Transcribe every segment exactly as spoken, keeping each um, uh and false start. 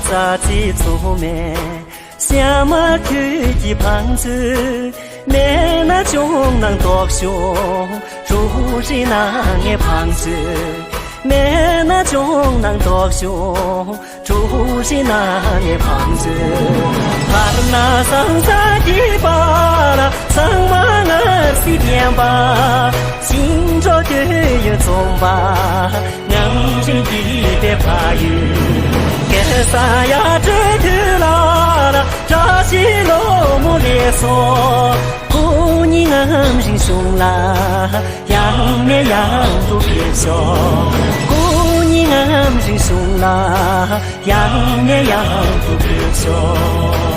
རྩ་ཚིག་ཚུགས་མེད་ཤ་མ་ཐུལ་གྱི་བང་མཛོད། མེད་ན་ཅུང་ནང་ལྡོག་ཤོག་གྲུ་རི་ན་ངའི་བང་མཛོད། མེད་ན་ཅུང་ནང་ལྡོག་ཤོག་གྲུ་རི་ན་ངའི་བང་མཛོད། བར་ན་སང་ས་གི་བར་ཚང་མ་ངར་སི་བསྟན་པ། ཞིང་འགྲོ་དུས་ཡུན་འཛོམས་པ། ངམ་རིང་གི་པའི་ཕ་ཡུལ། ཀེ་ས་ཡ་བྲོས་དུས་ལ་ལ། བཀྲ་ཤིས་ལོ་མོ་ལེགས་སོ། སྐུ་ཉིད་ངམ་རིང་གཞུང་ལ། ཡང་ནས་ཡང་དུ་ཕེབས་ཤོག་སྐུ་ཉིད་ངམ་རིང་གཞུང་ལ། ཡང་ནས་ཡང་དུ་ཕེབས་ཤོག་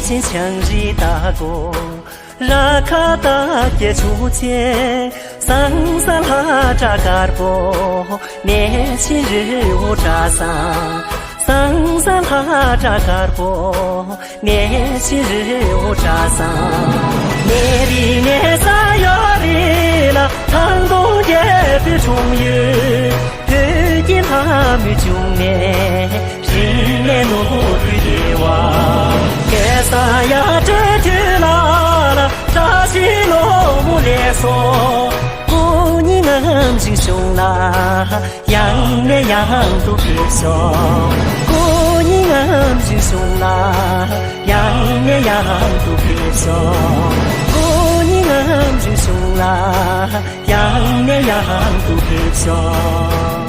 ཆེན་ཆང་རི་ད་གོ། ར་ཁ་ད་ཀྱེ་ཆུ་ཆེ། སང་ས་ལྷ་བྲག་དཀར་པོ། གནས་ཆེན་རི་བོ་བྲག་བཟང་། སང་ས་ལྷ་བྲག་དཀར་པོ། གནས་ཆེན་རི་བོ་བྲག་བཟང་། གནས་རི་གནས་ས་ཡོད་རི་ལ། ཐང་སྟོང་རྒྱལ་པོའི་འཁྲུངས་ཡུལ། བོད་ཀྱི་ལྷ་མོའི་འབྱུང་གནས། རིང་ནས་ནོར་བུ་རྒྱས་པ། ཀེ་ས་ཡ་བྲོས་དུས་ལ་ལ། བཀྲ་ཤིས་ལོ་མོ་ལེགས་སོ། སྐུ་ཉིད་ངམ་རིང་གཞུང་ལ། ཡང་ནས་ཡང་དུ་ཕེབས་ཤོག་སྐུ་ཉིད་ངམ་རིང་གཞུང་ལ། ཡང་ནས་ཡང་དུ་ཕེབས་ཤོག་སྐུ་ཉིད་ངམ་རིང་གཞུང་ལ། ཡང་ནས་ཡང་དུ་ཕེབས་ཤོག